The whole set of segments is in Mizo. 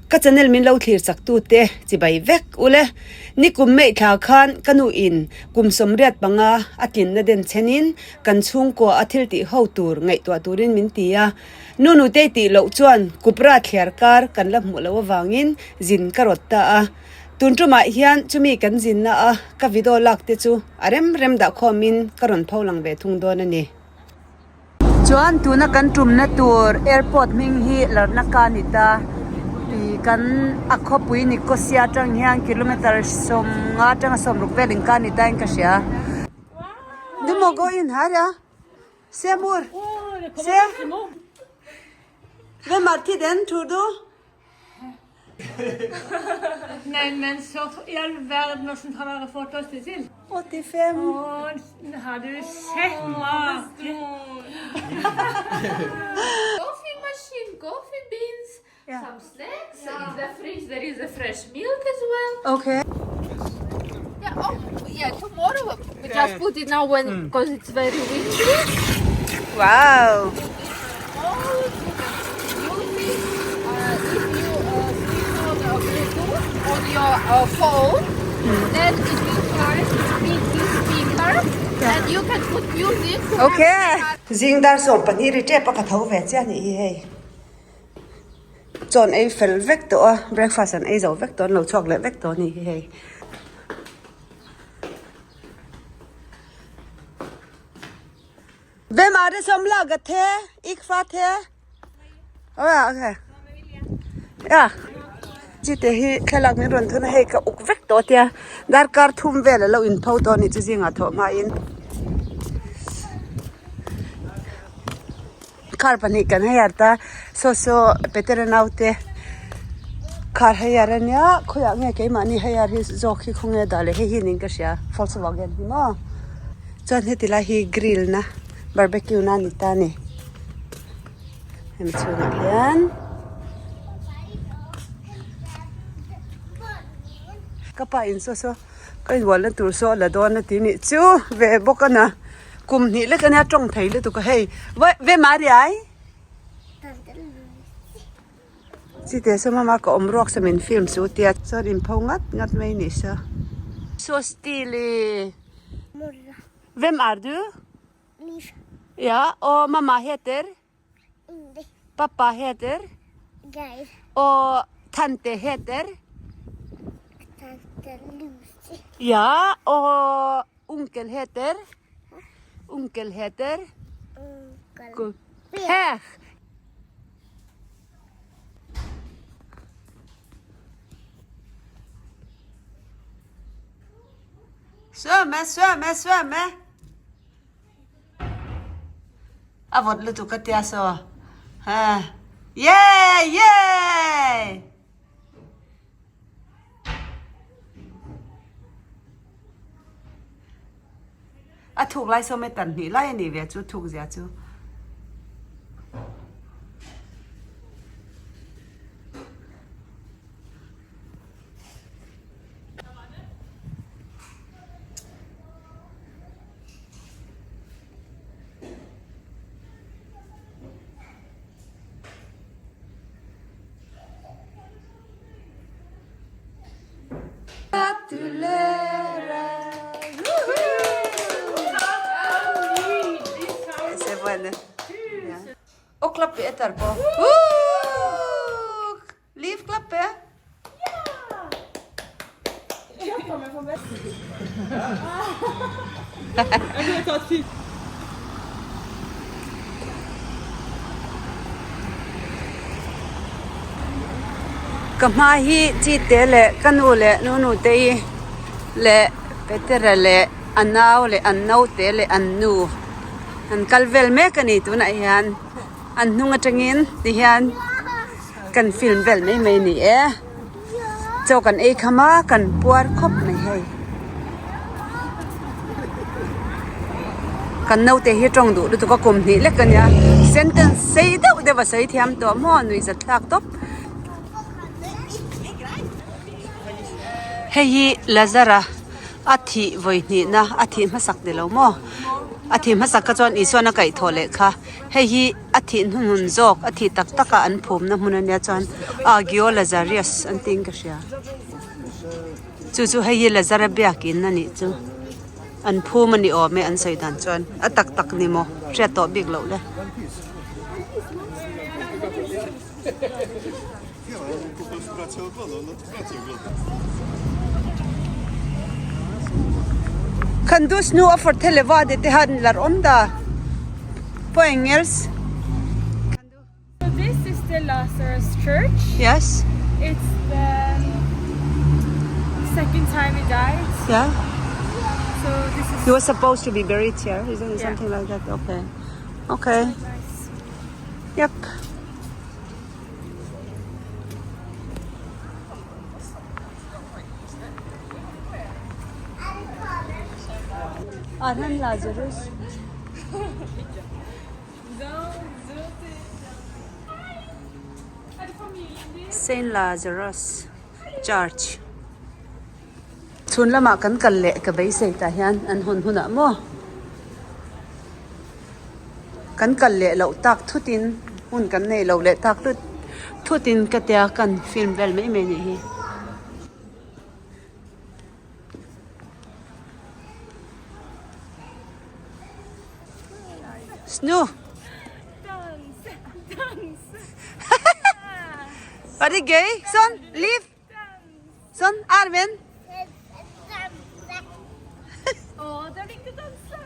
Ka channel min lo thlir chak tute chibai vek ule. Nikum meithla khan ka nu in kum 85 a tlinna den chenin kan chhungkua a thil tih ho tur ngaihtuah turin min ti a. Nu nutei tih loh chuan Kupra thliar kar kan la hmuh loh avangin zin ka rawt ta a. Tun tumah hian chumi kan zinna a ka video lak te chu a rem rem dah khawmin ka rawn pho lang ve thung dawn a ni. Chuan tuna kan tumna tur airport hming hi Larnaca a ni ta. Ih kan a khawpui Nicosia atang hian kilometer 50 atanga 60 vel in ka ni ta in ka hria. Du maw go in har a? Se mur. Se. Ve mar thi den thu du. Nei, men så i all verden, åssen har dere fått oss det til? 85. Å, har du sett maken? Coffee machine, coffee beans, Yeah. some snacks. In the fridge there is a fresh milk as well. Okay. Yeah, oh, yeah. Tomorrow we just put it now when because it's very windy. Wow. Modes, you can use it. If you switch on Bluetooth on your phone, then it will try to speak this speaker, and you can put music. to have Okay. Zing dar 12 ri tep a ka tho ve chiah nih hi hei. Chawn ei fel vek tawh a, breakfast an ei zo vek tawh an lo chhuak leh vek tawh a nih hi hei. Ve mah te sawm lak a the, ik fa the. Aw okay. Ya. Chi te hi thlalak min rawn thun a hei ka uk vek tawh tia darkar thum vel a lo in pho tawh a nih chu zingah thawh hmain. Car pahnih kan hei ta saw saw Petera naute car hei ar ania khawiah nge keimahni hei ar hi zawk hi khawnge dah leh hei hi niin ka hria Volkswagen hi maw chuan heti lai hi grill na barbecue na a ni ta a ni hemi chhungah hian ka pa in saw saw ka inbualna tur saw a la dawn a ti nih chu ve bawk a na. Kum hnih lek ania tawng thei lutuk a hei ve Mariai chite saw mama ka awm ruak saw min film su tia chuan in pho ngat ngat mai ni saw. So stili Vem ar du? Ja, och mamma heter? Pappa heter? Och tante heter? Ja, och Onkel heter? Onkel heter? Onkel Per. Svømme, svømme, svømme. A vawt lutuk a tia saw. Ha. Yay! Yay! A thuk lai sawm e tan hnih lai a nih ve chu thuk zia chu. Og klappe etterpå. Liv klappe. Ka hma hi chi te leh ka nu leh nu nu te i leh Petera leh a nau leh an naute leh an nu an kal vel mek a ni tunah hian an hnung atangin tihian kan film vel mai mai a ni e chaw kan ei kham a kan puar khawp mai hei kan naute hi tawng duh lutuk a kum hnih lek a nia sentence sei deuh deuh a sawi thiam tawh maw nuih zat thlak tawp hei hi Lazara a thih vawi hnihna a thih hmasak ni lo maw a thih hmasak kha chuan Isuan a kaihthawh leh kha hei hi. thih hnuhnun zawk a thih tak tak a an phumna hmun ania chuan Agio Lazarius an tiin ka hria chu chu hei hi Lazara biakin a nih chu an phum a ni awm e an sawi dan chuan a tak tak ni maw hriat tawh bik loh le. Kan dus nu a fortelle hva dette handler om da på engelsk. So this is the Lazarus Church. Yes. It's the second time he died. Yeah. So this is He was supposed to be buried here, isn't it? Yeah. Something like that. Okay. Okay. nice. Yep. Arhan Lazarus. Saint Lazarus Church. Chhun lamah kan kal leh ka beisei tah hian an hawn hunah maw? Kan kal leh loh tak thutin hun kan nei lo leh tak lut thutin ka tia kan film vel mai mai anih hi. Snu! Var det gøy? Sånn, Liv? Sånn, Armin? Å, du er flink til å danse!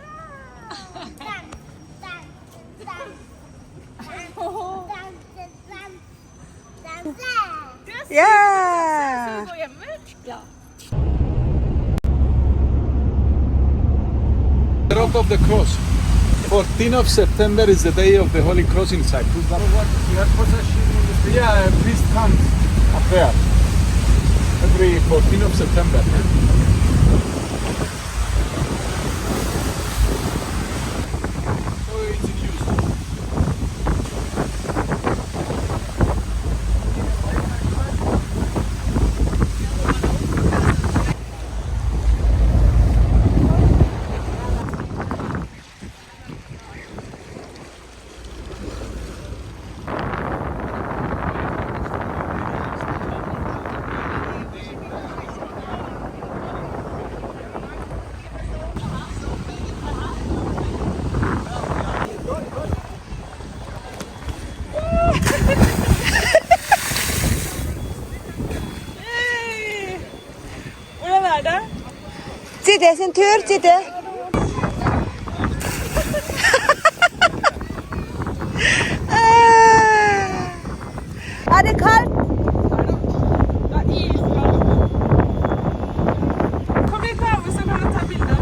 Yeah! Gå hjem, eller? Ja. The Rock of the Cross. 14 of September is the day of the Holy Cross in Cyprus. Yeah, a priest comes up there every 14 of September. So it's in use. Hvordan er det? Tite sin tur, Tite. Er det kaldt? Det er iskaldt. Kom hit, da, så kan du ta bilde.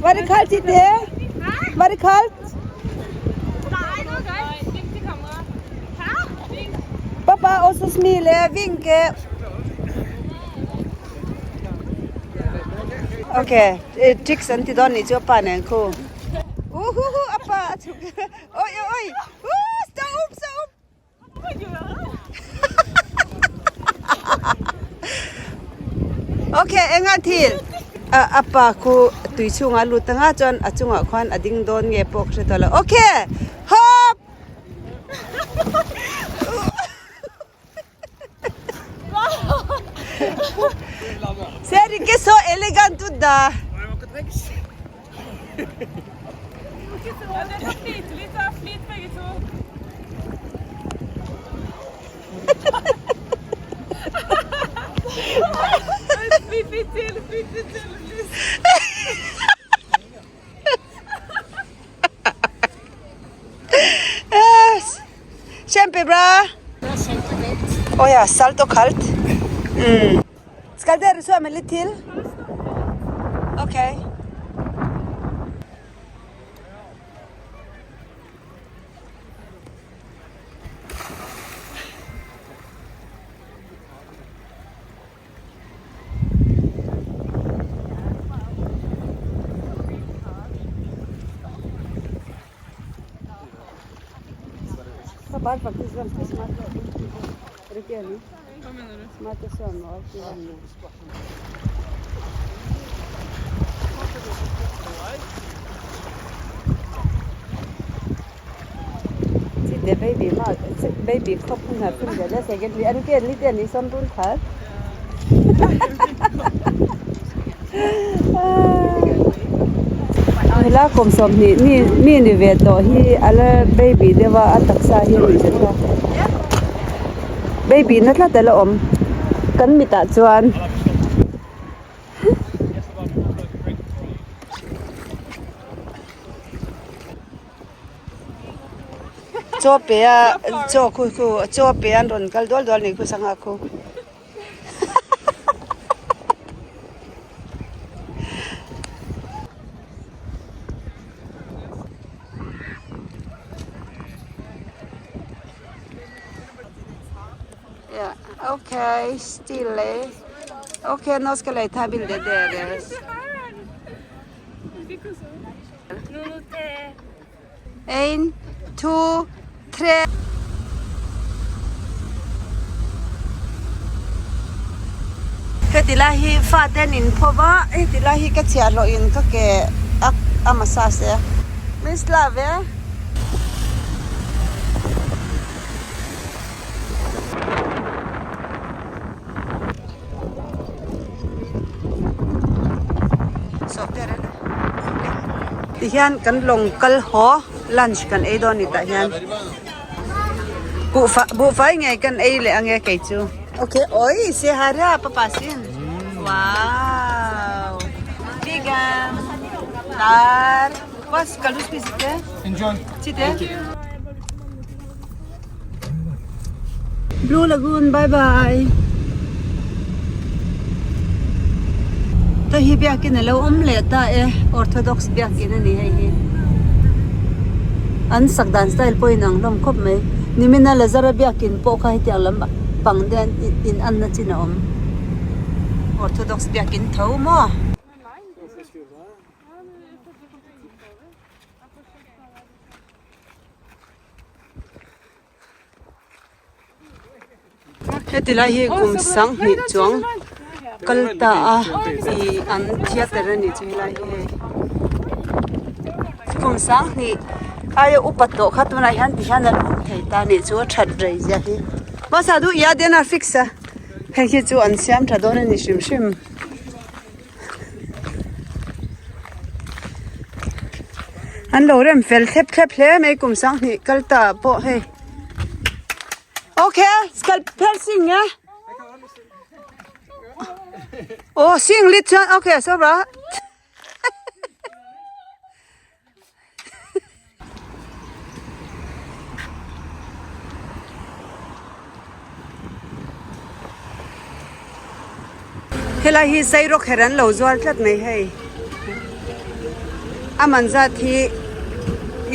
Var det kaldt, Tite? Var det kaldt? Nei, det var greit. Vink til kamera. Hæ? Vink. Pappa også smile, vinke. Ok, tricks an ti dawn nih chu apa nen khu. Uhuhu apa a chuk. Oi oi oi. Stop stop. Ok, enga thil a pa khu tui chhungah a lut anga chuan a chungah khuan a ding dawn nge pawh ka hre tawh lo. Ok, hop! Ser ikke så elegant ut da. Ja, dere kan flyte litt, da. Flyt begge to. Flyt litt til, flyt litt til. Flyt. Yes. Kjempebra. Å ja, salt og kaldt. Mm. Skal dere svømme litt til? Ok. Var faktisk ganske smart. Er du ikke enig? Hva mener du? Smart å svømme og alt i vannet. Sitter baby babykroppen her fremdeles, egentlig. Er du ikke litt enig sånn rundt her? Hela kum 20 mi mi ni ve tawh hi ala baby deuh a a taksa hi a ni zet a baby na tlat ala awm kan mitah chuan. Chaw pe a chaw khu khu chaw pe an rawn kal dual dual ni khu sangha khu. Ja, ok, stilig. Ok, nå skal jeg ta bildet deres. En, to, tre. Heti lai hi fate an in pho va, heti lai hi ka chhiah hlawh in ka ke a a massage e. Miss love e. Tihian kan lawng kal haw lunch kan ei dawn ni tah hian buhfai buhfai ngei kan ei leh ange kei chu okay oi se haria papa sin wow vegan tar hva skal du spise te Enjoy. Chite Blue Lagoon bye bye Hei hi biakin alo awm leh ta e Orthodox biakin a ni hei hi an sak dan style pawh a inang hlawm khawp mai nimina Lazara biakin pawh kha hetiang lam pang te in anna chin a awm Orthodox biakin tho maw. Heti lai hi kum 20 chuang kal ta a ih an theatre a nih chu helai hi hei kum 20 aia upa tawh kha tunah hian ti hian a lo awm thei ta a nih chu a that rei zia hi hmasa duh ia den a fix a hei hi chu an siam tha dawn a ni hrim hrim. An lo rem fel thlep thlep hle mai kum 20 kal ta pawh hei okay skal phel sing nge aw sing lit chuan okay so bra. Helai hi sairawk her an lo zuar tlat mai hei a man zat hi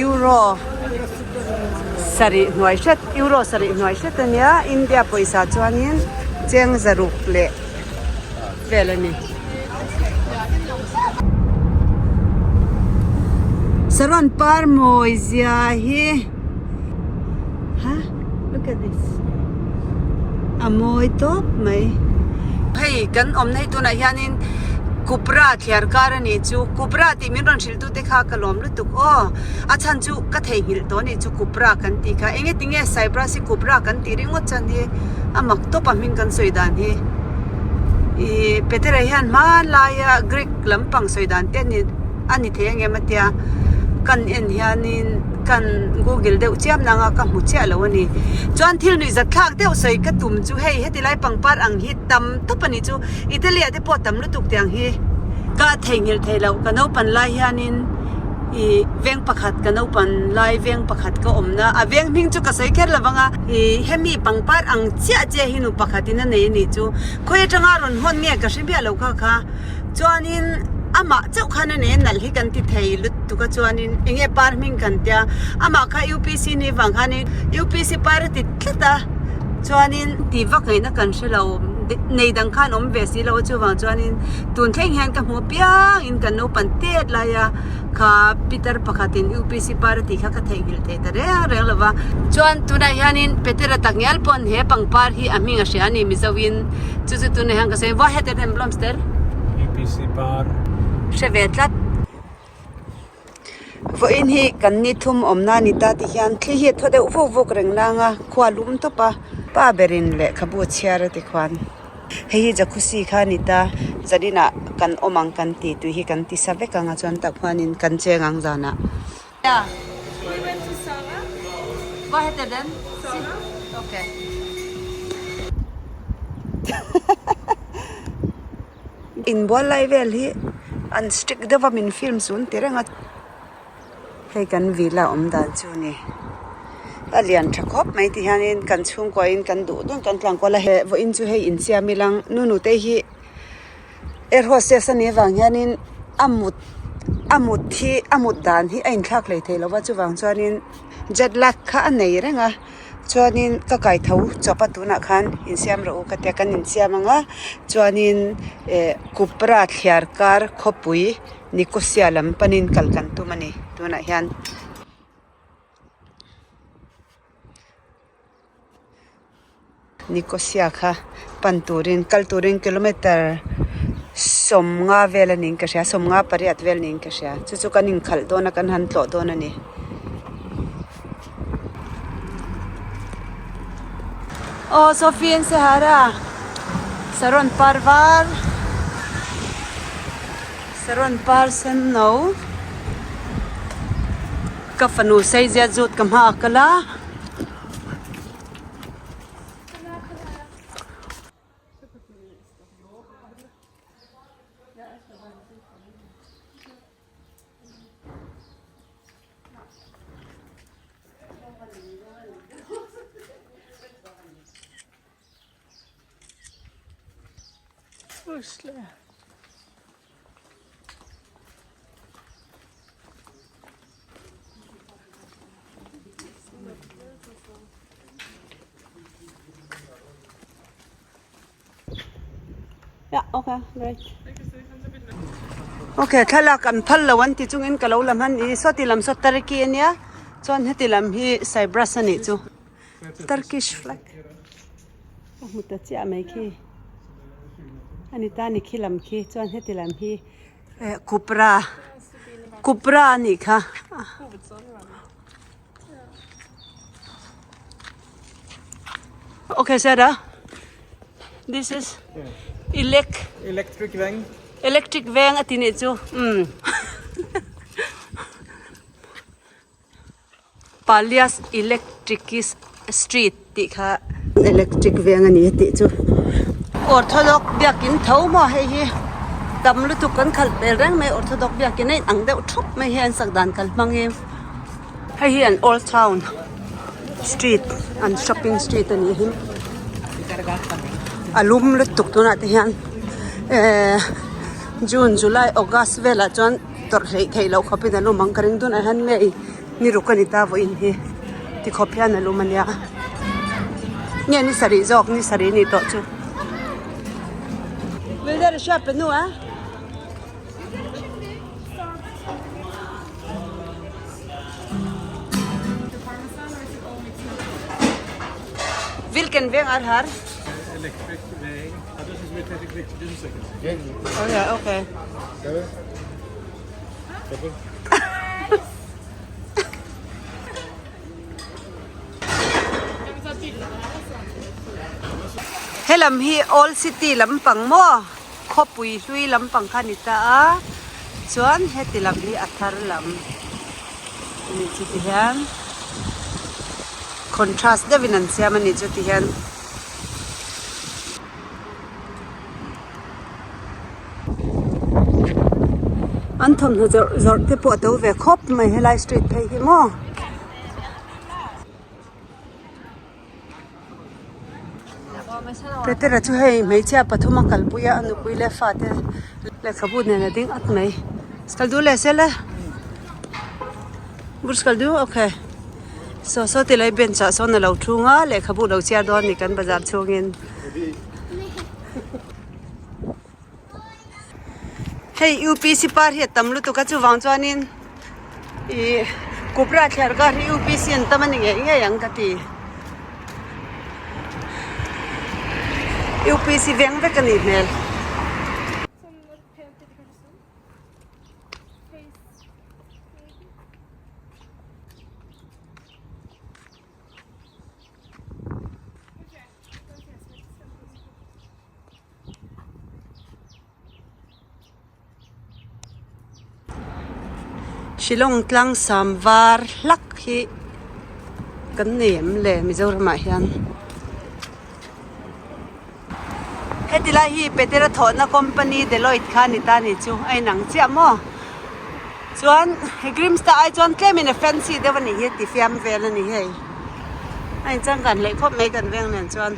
euro sarih hnuai hret euro sarih hnuai hret a nia India pawisa chuanin cheng zaruk leh vel a ni. Saron par mawi zia hi ha look at this a mawi tawp mai hei kan awmna hi tunah hianin Kupra thliar kar a nih chu Kupra tih min rawn hrilh tute kha ka lawm lutuk aw a chhan chu ka theihnghilh tawh a nih chu Kupra kan tih kha eng nge tinge Cyprus hi Kupra kan tih ringawt chuan hi a mak tawp a hming kan sawi dan hi. Ih Petera hian hmanlaia Greek lampang sawi dan te ani a ni thei ang em a tia kan en hianin kan google deuh chiam nang a ka hmu chiah lo a ni chuan thil nuih zat thlak deuh sawi ka tum chu hei heti lai pangpar ang hi tam tawp a ni chu Italy ah te pawh tam lutuk tiang hi ka theihnghilh thei loh ka naupan lai hianin ih veng pakhat ka naupan lai veng pakhat ka awmna a veng hming chu ka sawi kher lo vang a ih hemi pangpar ang chiah chiah hi nu pakhatin a nei a nih chu khawi atanga rawn hawn nge ka hre miah lo kha kha chuanin amah chauh khan a nei a nalh hi kan ti thei lutuk a chuanin eng nge par hming kan tia amah kha upc ni vang khanin upc par a ti tlat a chuanin tih vak ngaihna kan hre lo. nei dang khan awm ve si lo a chuvang chuanin tun thleng hian ka hmu apiangin kan naupan tet lai a kha pitar pakhatin UPC par a tih kha ka theihnghilh thei ta reng reng lo va. Chuan tunah hianin Petera takngial pawn he pangpar hi a hming a hria a ni Mizoin chu chu tunah hian ka sawi va heter den blomster UPC par hre ve tlat. Vawiin hi kan ni thum awmna a ni ta ti hian thli hi a thaw deuh vuk vuk reng nang a khua lum tawp a pa berin lehkhabu a chhiar a ti khuan hei hi jacuzzi kha a ni ta zaninah kan awm ang kan ti tui hi kan ti sa vek ang a chuan tah khuanin kan cheng ang zanah. Inbual lai vel hi an strict deuh a min film chu an ti reng a hei kan villa awm dan chu a ni a lian tha khawp mai ti hianin kan chhungkua in kan duh dawn kan tlan kual a he vawiin chu hei insiam ila nu nute hi air hostess a nih avang hianin a mut a mut hi a mut dan hi a inthlak hlei thei lo va chuvang chuanin jet lag kha a nei reng a. Chuanin ka kai tho chawp a tunah khan insiam rawh u ka tia kan insiam ang a chuanin eh Kupra thliar kar khawpui Nicosia lam panin kal kan tum a ni tunah hian. Nicosia kha pan turin kal turin kilometer 50 vel a niin ka hria 58 vel niin ka hria chu chu kan inkhalh dawn a kan han tlawh dawn a ni. Aw Sophie an Sahara saron par var saron par sen no ka fanu sei zia zut ka hma a kal a. Okay thlalak an phal lo an ti chungin ka lo la hman i sawti lam saw Turkey ania chuan heti lam hi Cyprus a nih chu Turkish flag ka hmu ta chiah mai khi a ni ta ni khi lam khi chuan heti lam hi eh Kupra Kupra a nih kha. Okay, Sarah. This is elect Electric veng. Electric veng a ti nih chu. Mm. Palias Electrikis Street tih kha electric veng a ni tih chu. Orthodox biakin tho maw hei hi tam lutuk kan khalh pel reng mai Orthodox biakin a inang deuh thup mai hi an sak dan kal hmang hi. Hei hi an old town street an shopping street a nih hi a lum lutuk tunah te hian ehh june july august velah chuan tawrh hleih theih loh khawpin a lum ang ka ring tunah hian may ni ruk a ni ta vawiin hi tikhawp hian a lum a nia nge ni sarih zawk ni sarih a nih tawh chu. Vilken veng ar har? Electric veng. Oh yeah, okay. Helam hi Old City lampang maw? Khawpui hlui lampang kha a ni ta a, chuan heti lam hi a thar lam a nih chu ti hian contrast deuhin an siam a nih chu ti hian. An thawmhnaw zawrh zawrh te pawh a to ve khawp mai helai street phei hi maw. Petera chu hei hmeichhia pathum a kalpui a a nupui leh fate lehkhabu nen a ding at mai skal du leh sela bur skal du okay saw saw ti lai bench ah sawn a lo thung a lehkhabu lo chhiar dawn a ni kan bazar chhungin. Hei UPC par hi a tam lutuk a chuvang chuanin ih Kupra thliar kar hi UPC an tam a ni ngei ngei ang ka ti. UPC veng vek a nih hmel. Shillong tlang sam var hlak hi kan nei em le Mizoram ah hian heti lai hi Petera thawhna company Deloitte kha a ni ta a ni chu a inang chiah maw chuan he Grimsta ai chuan tlemin a fancy deuh a nih hi ti fiam vel a ni hei a inchangkan hleih khawp mai kan veng nen chuan.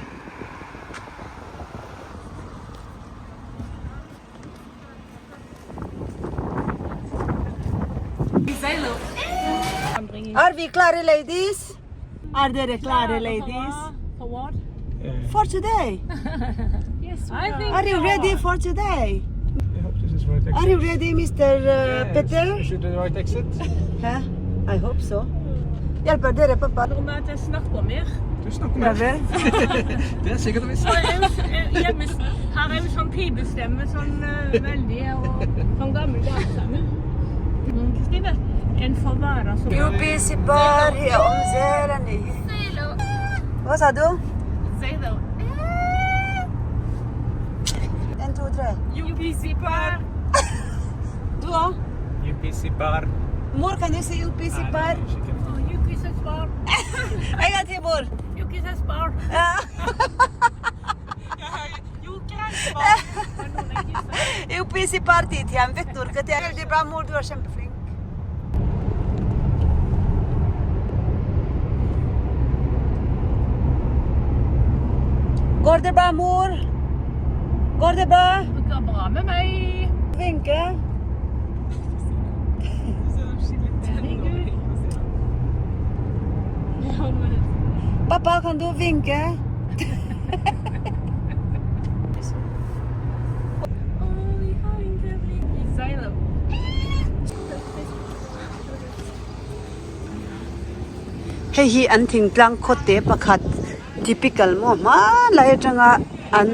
Are we klare ladies? Are there klare ladies? For what? For today. Yes, I think Are you ready for today? I hope this is right exit. Are you ready, Mr. Peter? Is it the right exit? Huh? I hope so. Hjelper dere, pappa? Om at jeg snakker mer. Du snakker Ja mer. vel? Det er sikkert og visst. Og jeg er jo s- hjemme, her er jo sånn pibestemme, sånn veldig, og sånn gammel damestemme. Kristine, en får være som UPC bar hi a awm zel a nih hi. Hva sa du? En, to, tre. UPC bar. Du òg? UPC bar. Mor, kan du si UPC bar? UPC bar. En gang til, mor. UPC bar. Ja. UPC bar tih thiam vek tur ka tia. Veldig bra, mor. Du er kjempeflink. Går det bra, mor? Går det bra? Det går bra med meg. Vinke. Herregud. Pappa, kan du vinke? Å, vi har en grevling. Hei hi an thingtlang khawte pakhat typical maw hmanlai atanga an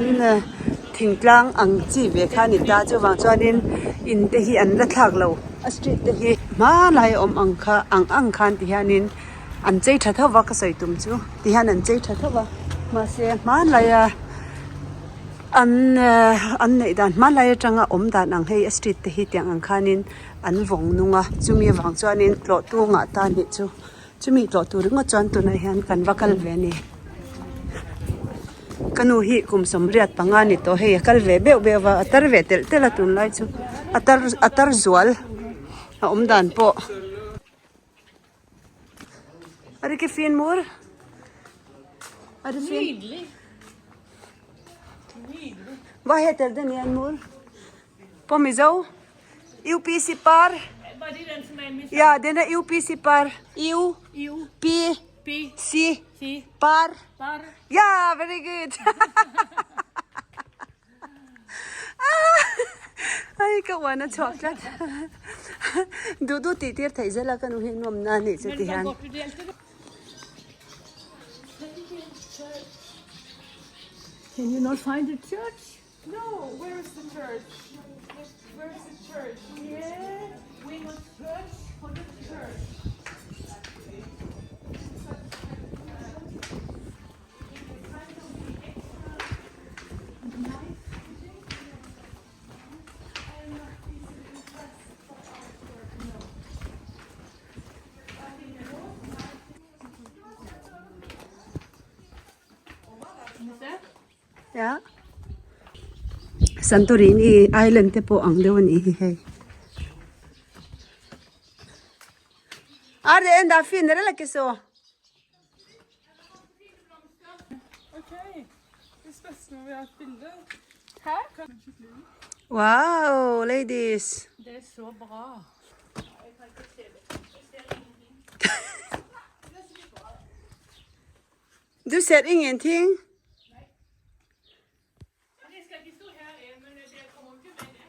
thingtlang ang chi ve kha a ni ta chuvang chuanin in te hi an la thlak lo a street te hi hmanlai a awm ang kha ang ang khan ti hianin an chei tha tho va ka sawi tum chu ti hian an chei tha tho va mahse hmanlaia an an neih dan hmanlai atanga awm dan ang hei a street te hi tiang ang khanin an vawng nung a chumi avang chuanin tlawh tu ngah ta anih chu chumi tlawh tur ringawt chuan tunah hian kan va kal ve a ni ka nu hi kum sawmriat panga a ni tawh hei a kal ve beuh beuh va a tar ve telh telh a tunlai chu a tar a tar zual a awm dan pawh. Er du ikke fin, mor? Er du fin? Nydelig. Nydelig. Hva heter den igjen, mor? På Mizo? UPC par. Var det den som er med Ja, den er UPC par. U U, P P, C C, par. bar. Ja, very good. Ai ka uan a chhuak tlat. Duh duh tih tir theih zel a ka nu hi nuam na anih chu ti hian. Can you not find the church? No, where is the church? Where is the church? Yeah, we must search for the church. Ya Santorini island te pawh ang deuh a nih hi hei. Are enda fin rel a ke saw. Wow, ladies. Det er så bra. Du ser ingenting. Det skal ikke stå her, men det kommer ikke med det.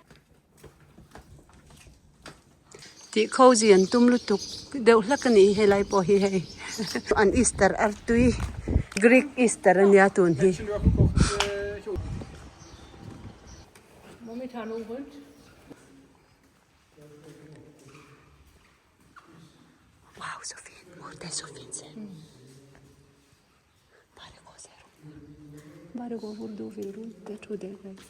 Tih cozy an tum lutuk deuh hlek a nih hi helai pawh hi hei an Easter artui Greek Easter a nia tun hi. Wow so fin oh det er så fin se. Bare gå og se rundt. Bare gå hvor du vil rundt. Jeg tror det er greit.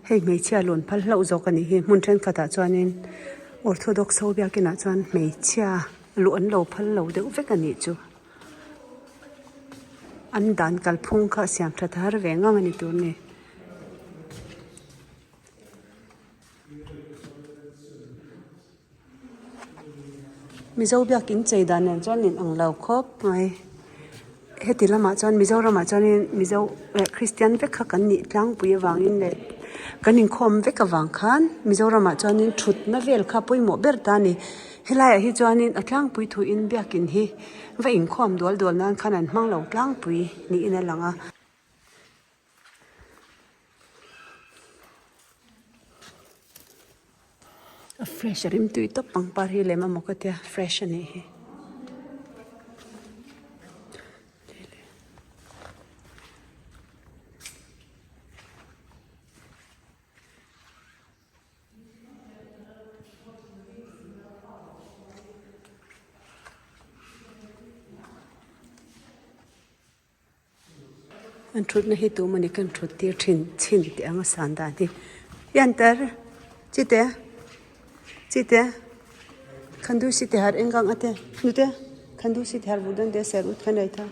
Hei hmeichhia lawn phal hlauh zawk a nih hi hmun thenkhatah chuanin orthodox ho biakinah chuan hmeichhia luh an lo phal lo deuh vek a nih chu an dan kalphung kha siam tha thar ve ngang a ni tur a ni. Mizo biakin chei dan nen chuan in ang lo khawp mai heti lamah chuan Mizoramah chuanin Mizo eh Kristian vek kha kan nih tlangpui avangin leh kan inkhawm vek avang khan Mizoramah chuanin thutna vel kha pawimawh ber ta a ni helaiah hi chuanin a tlangpui thuin biakin hi va inkhawm dual dual nan khan an hmang lo tlangpui niin a lang a. A fresh a rimtui tawp pangpar hi lem amaw ka tia fresh a nih hi. An thutna hi tu mawni kan thut tir thin chhin tih ang a san dan hi yanter chite chite khandu si te har engang ate hnute khandu si te har vudan te ser ut khan ai tha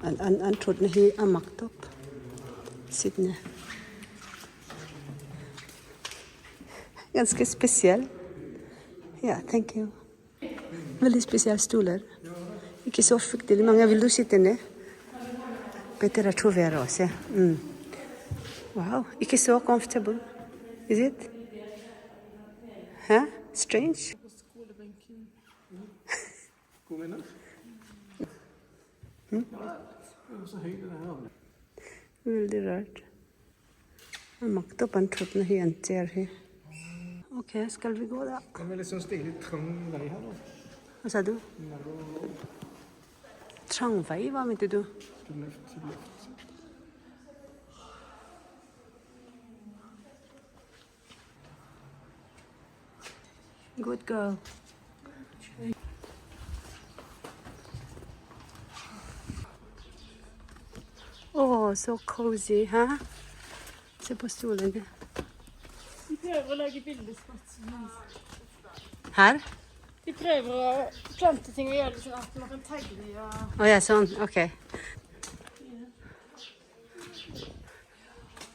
an an an thutna hi a mak tawp sitna ganska special yeah thank you. Veldig spesiell stoler. Ikke så fryktelig mange. Vil du sitte ned? Peter er thu ve rawh se. Umm. Wow, ikke så comfortable. Is it? Hæ? Strange? Veldig rart. A mak tawp an thutna hi an chair hi. Ok, skal vi gå da. Den er litt sånn stilig trang vei her da. Hva sa du? Trang vei, hva mente du? To left, to left. Good girl. Oh, so cozy, hæ? Se på stolene. De prøver å lage bildespot. Her? De prøver å plante ting og gjøre det sånn at man kan tagge de og Å ja, sånn. Ok.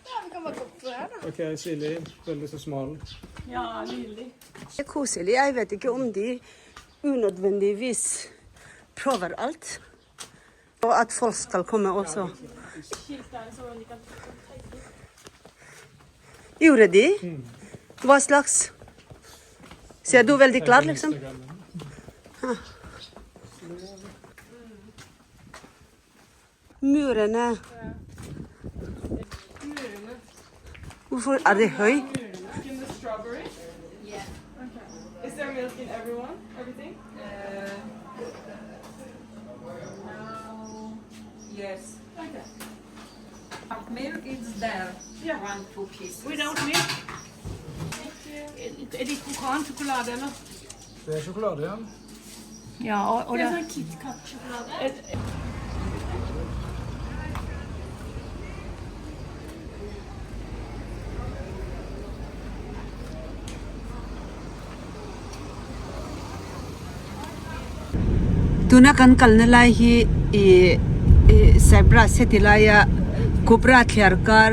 Ja, vi kan bare gå opp her, da. Ok, Silje, veldig så smal. Ja, nydelig. Det er koselig. Jeg vet ikke om de unødvendigvis prøver alt. Og at folk skal komme også. Skilt der så de kan tagge. Gjorde de? Hva slags? Ser du veldig klar, liksom? Murene. Hvorfor er det høy? Milk in the strawberry? Yeah. Okay. Is there milk in everyone? Everything? No. Yes. Okay. But milk is there. Yeah. One, two pieces. Without milk? Er det kokansjokolade, eller? Det er sjokolade, ja. Ja, og, og det er sånn KitKat-sjokolade. Tuna kan kalna lai hi ih ih Cyprus heti laia Kupra thliar kar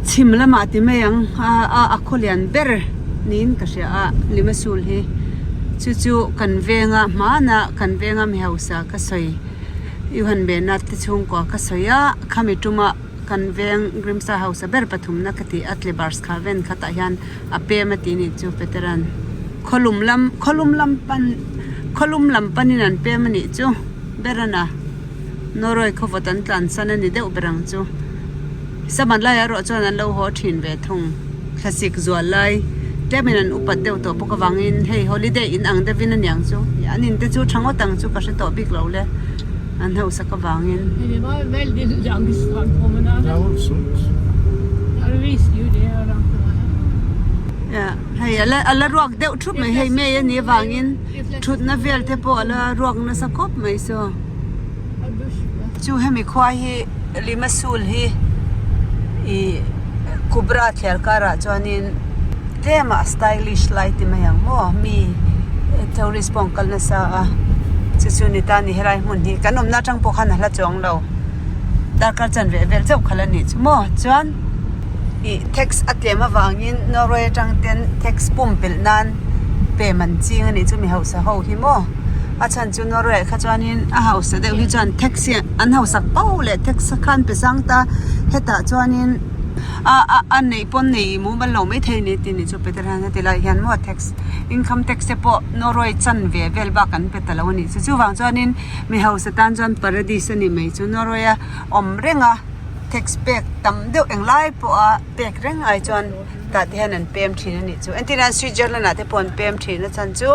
chhim lamah ti mai ang a a a khaw lian ber niin ka hria a Limassol hi chu chu kan venga hmana kan venga mi hausa ka sawi Yuhan Bernard te chhungkua ka sawi a khami tuma kan veng Grimsa hausa ber pathumna ka tih a Tlebars kha ven khatah hian a pem a tih nih chu Peteran khawlum lam khawlum lam pan khawlum lam panin an pem a nih chu Berana. Norway khawvawt an tlansan a ni deuh ber ang chu. Saman laiah erawh chuan an lo haw thin ve thung. Thlasik zual lai tlemin an upat deuh tawh bawk avangin hei holiday in ang deuhin a niang chu. An in te chu tha ngawt ang chu ka hre tawh bik lo le an hausak avangin. Hei a la ruak deuh thup mai hei May a nih avangin thutna vel te pawh a la ruak nasa khawp mai saw. Chu hemi khua hi Limassol hi ih Kubra thliar karah chuanin tlem a stylish lai ti mai ang maw mi tourist pawh an kal nasa a chu chu ni ta ni helai hmun hi kan awmna atang pawh khan a hla chuang lo darkar chanve vel chauh khalh a nih chu maw chuan ih tax a tlem avangin Norway atang ten tax pumpelh nan pem an ching a nih chu mi hausa ho hi maw. A chhan chu Norway kha chuanin a hausa deuh hi chuan taxi an hausak pauh leh tax khan pe sang ta hetah chuanin a a a neih pawn nei mumal lo maithei a ni tih ni chu Peter hian heti lai hian maw tax income tax te pawh Norway chanve vel bak an pe ta lo a nih chu chuvang chuanin mi hausa tan chuan paradise a ni mai chu Norway a awm reng a tax pek tam deuh englai pawha pek reng ai chuan tah te hian an pem thin a nih chu entirnan Switzerland ah te pawh an pem thin a chhan chu.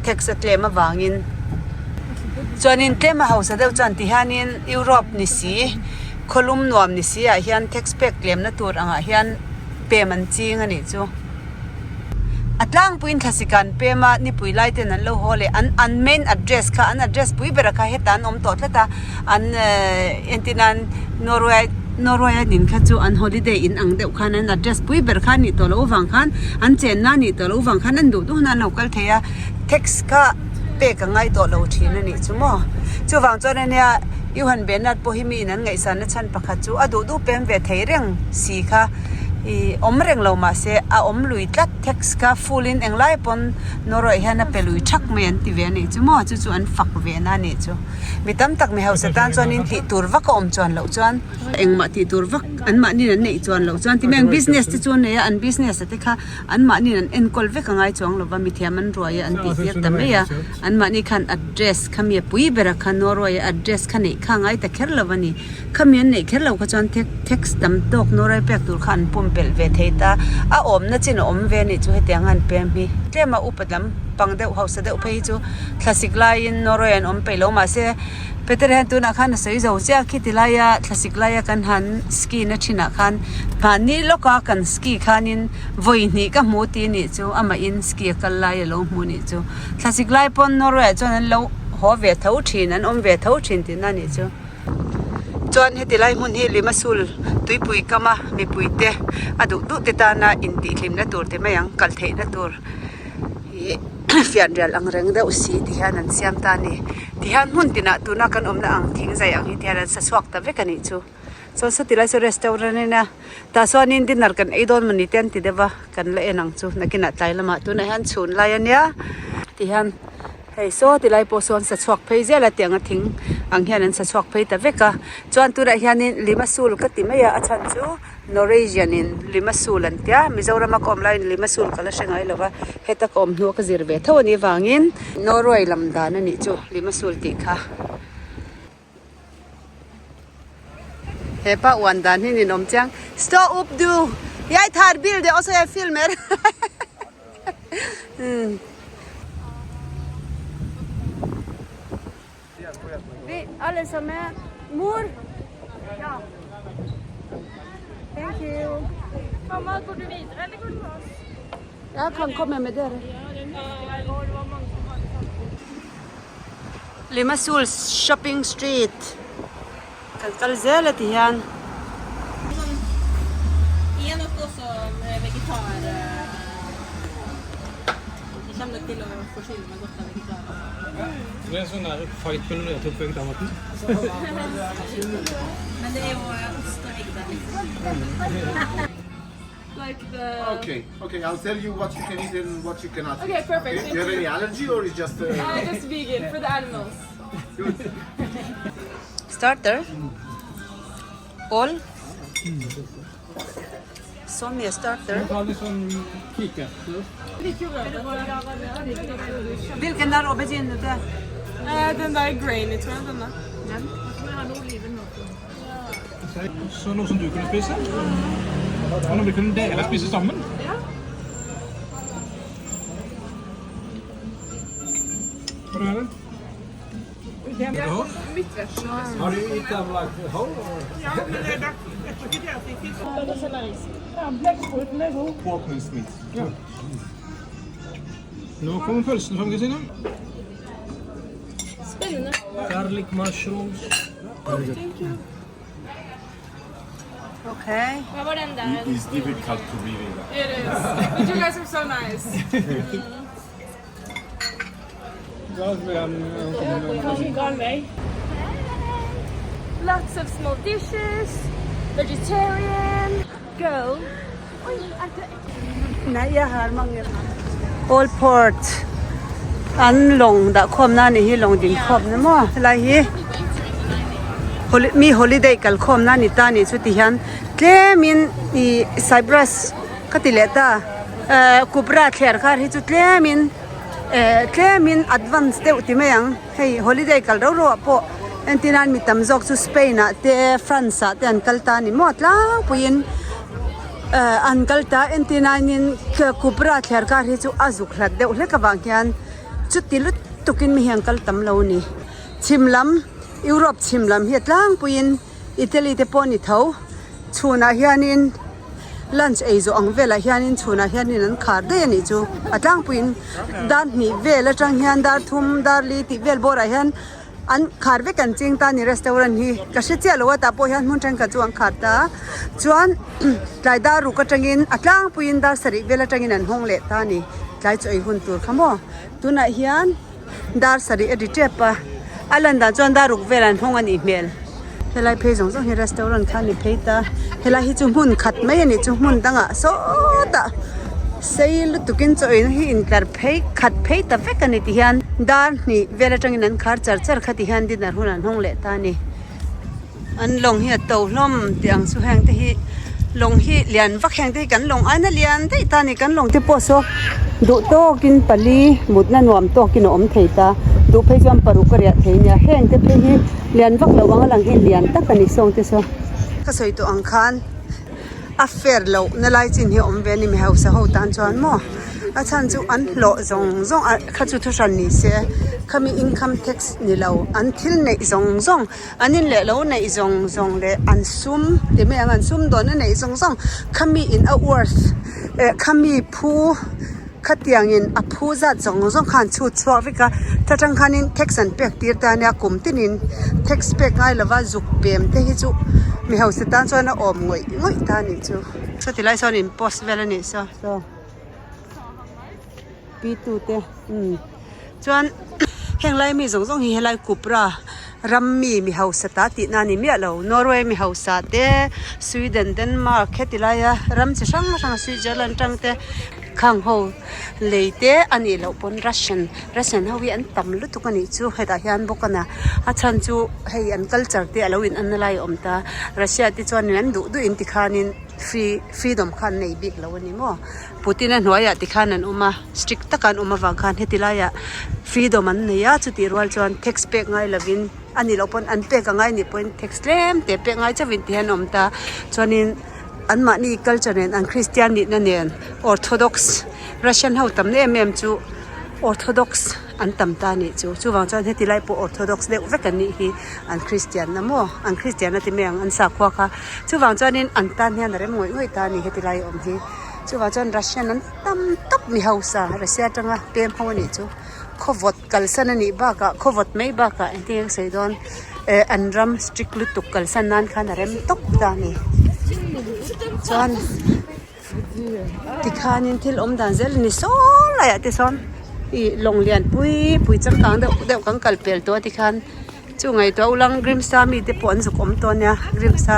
Tax a tlem avangin chuanin tlem a hausa deuh chuan ti hianin Europe ni si khawlum nuam ni si ah hian tax pek tlemna tur angah hian pem an ching a nih chu. A tlangpuiin thlasik an pem a nipui lai ten an lo haw leh an an main address kha an address pui bera kha hetah an awm tawh tlat a an entir nan Norway Norway a nin kha chu an holiday in ang deuh khan an address pui ber kha a nih tawh loh avang khan an chenna a nih tawh loh avang khan an duh duh na an lo kal thei a tax kha pek a ngai tawh lo thin a nih chu maw chuvang chuan ania Johan Bernard pawh hi mi in an ngaihsan na chhan pakhat chu a duh duh pem ve thei reng si kha ih awm reng lo mahse a awm lui tlat tax kha full in englai pawn Norway hian a pe lui thak mai an ti ve a nih chu maw chu chu an fak ve na a nih chu. Mi tam tak mi hausa tan chuanin tih tur vak a awm chuan loh chuan engmah tih tur vak anmahniin an neih chuan loh chuan ti mai ang business te chu an nei a an business a te kha anmahniin an enkawl vek a ngai chuang lova mithiam an ruai a an tih tir ta mai a anmahni khan address kha mi a pui ber a kha Norway a address kha neih kha a ngai ta kher lo a ni khami an neih kher lo kha chuan tax tam tawk Norway pek tur kha an pumpelh ve thei ta a awmna chin a awm ve a nih chu hetiang a an pem hi tlem a upa lam pang deuh hausa deuh phei hi chu. Thlasik laiin Norway an awm peih lo mahse Peter hian tunah khan a sawi zo chiah khi ti laia thlasik laia kan han ski na thinah khan mahni lawka kan ski khanin vawi hnih ka hmu tih anih chu amahin ski a kal lai a lo hmu anih chu thlasik lai pawn Norway ah chuan an lo haw ve tho thin an awm ve tho thin tihna anih chu chuan heti lai hmun hi Limassol tuipui kama mipui te a duh duh te tana intihhlimna tur ti mai ang kal theihna tur. Ih fianrial ang reng deuh si ti hian an siam ta a ni tihian hmun tinah tuna kan awmna ang thing zai ang hi ti hian an sa chhuak ta vek a nih chu chuan sawti lai chu restaurant a nia tah chuanin dinner kan ei dawn mawni te an ti deuh a kan la en ang chu nakinah tlai lamah tunah hian chhun lai a nia tihian hei saw ti lai pawh sawn sa chhuak phei zel a tiang a thing ang hian an sa chhuak phei ta vek a chuan tunah hianin limassol ka ti mai a a chhan chu. Norwegian in Limassol an tia, Mizoram a ka awm laiin Limassol ka la hre ngai lova, heta ka awm hnu a ka zir ve tho anih vangin Norway lam dan anih chu Limassol tih kha. Hepa uan dan hi ninawm chiang, Stå upp du, jag tar bilder och så jag filmer. Vi alle sammen. Mor! Ja. Thank you. Mamma, går du videre, eller går du med oss? Jeg kan komme med dere. Limassol shopping street. Kan kal zel a ti hian. Er nok også vegetar Jeg kommer nok til å forsyne meg godt av vegetar. Det er sånn der fight mellom dere to på vegetarmaten. Men det er jo ost og egg der, liksom. Like the Okay, okay, I'll tell you what you can eat and what you cannot Okay, eat. perfect. Okay? Do you have any allergy or is just Just vegan for the animals. good? Starter. All. Så mye starter. Ta litt sånn kikerter. Hvilken der aubergine det? Den der grainy, tror jeg. Denne. Den? Så noe som du kunne spise. Og noe vi kunne dele og spise sammen. Hvor er det? Har du eat them like whole? Or? Ja, men det, jeg tror ikke det at de fisk. Ja, blekkspruten er god. Pork minced meat. Ja. Nå kommer pølsen fram, Kristine. Spennende. Garlic mushrooms. Ok. Hva var den der? It's difficult to read it. It is. But you guys are so nice. Kanskje gal vei. Lots of small dishes. Vegetarian. Go. Oi, er det Nei, jeg har mange. Old Port an lawng dah khawmna a nih hi lawng ding khawmna maw helai hi mi holiday kal khawmna a ni ta a nih chu ti hian tlemin ih Cyprus ka ti leh ta ehh Kupra thler kar hi chu tlemin ehh tlemin advance deuh ti mai ang hei holiday kal rau rau ah pawh entir nan mi tam zawk chu Spain ah te France ah te an kal ta a ni maw tlangpuiin ehh an kal ta entir nanin Kupra thler kar hi chu a zuk hlat deuh hlek avang hian chuti lutukin mi hian kal tam lo a ni chhim lam Europe chhim lam hi a tlangpuiin Italy te pawh a ni tho chhunah hianin lunch ei zawh ang velah hianin chhunah hianin an khar daih a nih chu a tlangpuiin dar hnih vel atang hian dar thum dar li tih vel bawrah hian an khar vek an ching ta a ni restaurant hi ka hre chiah lo a tah pawh hian hmun thenkhat chu an khar ta a chuan tlai dar ruk atangin a tlangpuiin dar sarih vel atangin an hawng leh ta a ni tlai chaw ei hun tur kha maw tunah hian. Dar sarih a ri tep a, a lan dan chuan dar ruk vel an hawng a nih hmel. Helai phei zawng zawng hi restaurant kha a ni phei ta, helai hi chu hmun khat mai a nih chu hmun dangah sawtah sei lutukin chaw eina hi intlar phei khat phei ta vek a ni ti hian dar hnih vel atangin an khar char char kha ti hian dinner hun an hawng leh ta a ni. An lawng hi a to hlawm tih ang chu heng te hi lawng hi lian vak heng te hi kan lawng aina lian daih ta a ni kan lawng te pawh saw duh tawkin pali mutna nuam tawkin a awm thei ta duh phei chuan paruk a riah thei nia heng te phei hi lian vak lo ang a lang hi lian tak a ni sawng te saw. Ka sawi tawh ang khan a fair loh na lai chin hi a awm ve a ni mi hausa ho tan chuan maw a chhan chu an hlawh zawng zawng a kha chu thuhran ni se khami income tax ni lo an thil neih zawng zawng. An in leh lo neih zawng zawng leh an sum ti mai ang an sum dawn a neih zawng zawng khami in a worth eh khami phu khatiang in a phu zat zawng zawng khan chhut chhuak vek a ta tang khanin tax an pek tir ta ania kum tinin tax pek ngai lova zuk pem te hi chu mi hausa tan chuan a awm ngawih ngawih ta a nih chu saw ti lai sawn in post vel a nih saw saw pi tu te umm. Chuan heng lai mi zawng zawng hi helai Kupra ram mi mi hausa ta tihna a ni miah lo. Norway mi hausa te, Sweden, Denmark heti laia ram chi hrang hrang Switzerland tang te khang ho lei te a nih loh pawn Russian Russian ho hi an tam lutuk a nih chu hetah hian bawk a na a chhan chu hei an culture te a lo in an na lai a awm ta. Russia te chuanin an duh duh in tikhanin free freedom kha an nei bik lo a ni maw. Putin a hnuaiah tikhan an awm a, strict taka an awm avang khan heti laiah freedom an nei a, chutih rual chuan tax pek ngai lovin a nih loh pawn an pek a ngai nih pawhin tax tlem te pek ngai chauhin ti hian an awm ta. Chuanin anmahni culture nen an Christian nihna nen Orthodox Russian ho tamna em em chu Orthodox an tam ta a nih chu. Chuvang chuan heti lai pawh Orthodox deuh vek an nih hi an Christian na maw an Christian a ti mai ang an sakhua kha. Chuvang chuanin an tan hian a rem ngawih ngawih ta a ni heti lai awm hi. Chuvang chuan Russian an tam tawp mi hausa Russia atanga pem ho anih chu khawvawt kalsan anih bakah khawvawt mai bakah engtin nge ka sawi dawn eh an ram strict lutuk kalsan nan khan a rem tawp ta a ni chuan tikhanin thil awm dan zel a ni saw laiah te sawn ih lawng lian pui pui changkang deuh deuh kan kal pel tawh a tikhan. Chu ngaihtuah ulang Grimsa mite pawh an zuk awm tawh ania Grimsa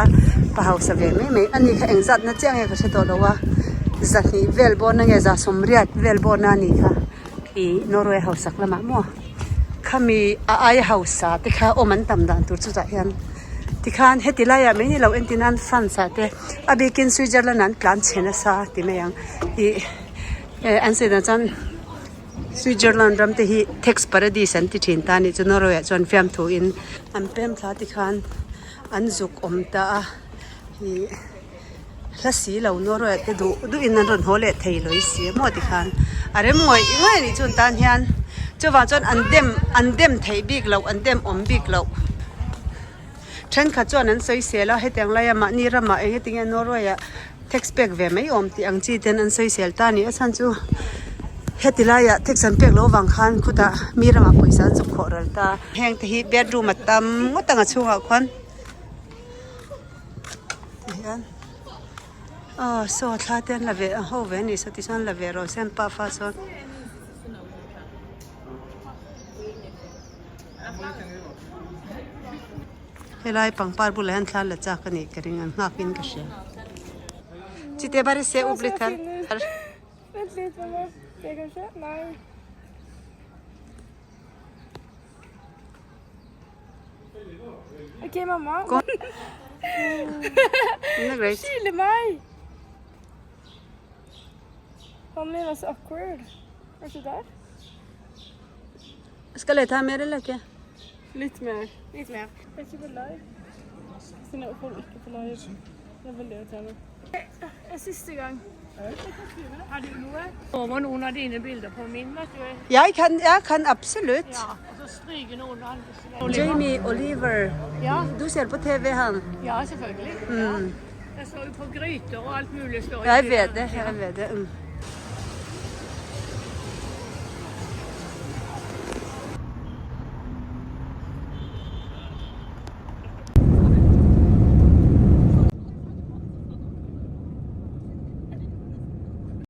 pa hausa ve mai mai a ni kha engzat na chiah nge ka hre tawh lo a zahnih vel bawrna nge za sawmriat vel bawrna a nih kha ih Norway hausak lamah maw khami a aia hausa te kha awm an tam dan tur chutah hian tikhan heti laiah mai ni lo entir nan France ah te a bikin Switzerland ah an tlan chhe nasa ti mai ang ih eh an sawi dan chuan. Switzerland ram te hi tax paradise an ti thin ta a nih chu Norway ah chuan fiamthu in an pem thla tikhan. an zuk awm ta a ih hla si lo Norway ah te duh duh in an rawn haw leh thei lo i si a maw tikhan a rem ngawih ngawih a nih chuan tan hian chuvang chuan an dem an dem theih bik loh an dem awm bik loh thenkhat chuan an sawi sel a hetiang laia mahni ramah eng enge Norway ah tax pek ve mai awm tih ang chi ten an sawi sel ta a ni a chhan chu heti laiah tax an pek loh avang khan khutah mi ramah pawisa an zuk khawh ral ta heng te hi bedroom a tam ngawt ang a chhungah khuan tihian aw saw thla te an la ve ho ve a ni saw tichuan la ve rawh se an pafa chuan. Helai pangpar bulah hian thla la chak a nih ka ring an nghak in ka hria. Chite bare se up le thar. Ok, mamma. Det er greit. Skyle meg! Han min var så awkward. Var ikke der? Skal jeg ta mer eller ikke? Litt mer. Litt mer. Jeg er ikke på live. Kristine Opphold ikke på live. Det er veldig irriterende. En siste gang. Har du noe? Over noen av dine bilder på min, vet du. Jeg kan, jeg kan absolutt. Ja, og så stryke noen andre. Jamie Oliver. Ja. Du ser på TV, han. Ja, selvfølgelig. Ja. Jeg så jo på gryter og alt mulig. Står Jeg vet det. Jeg vet det. Mm.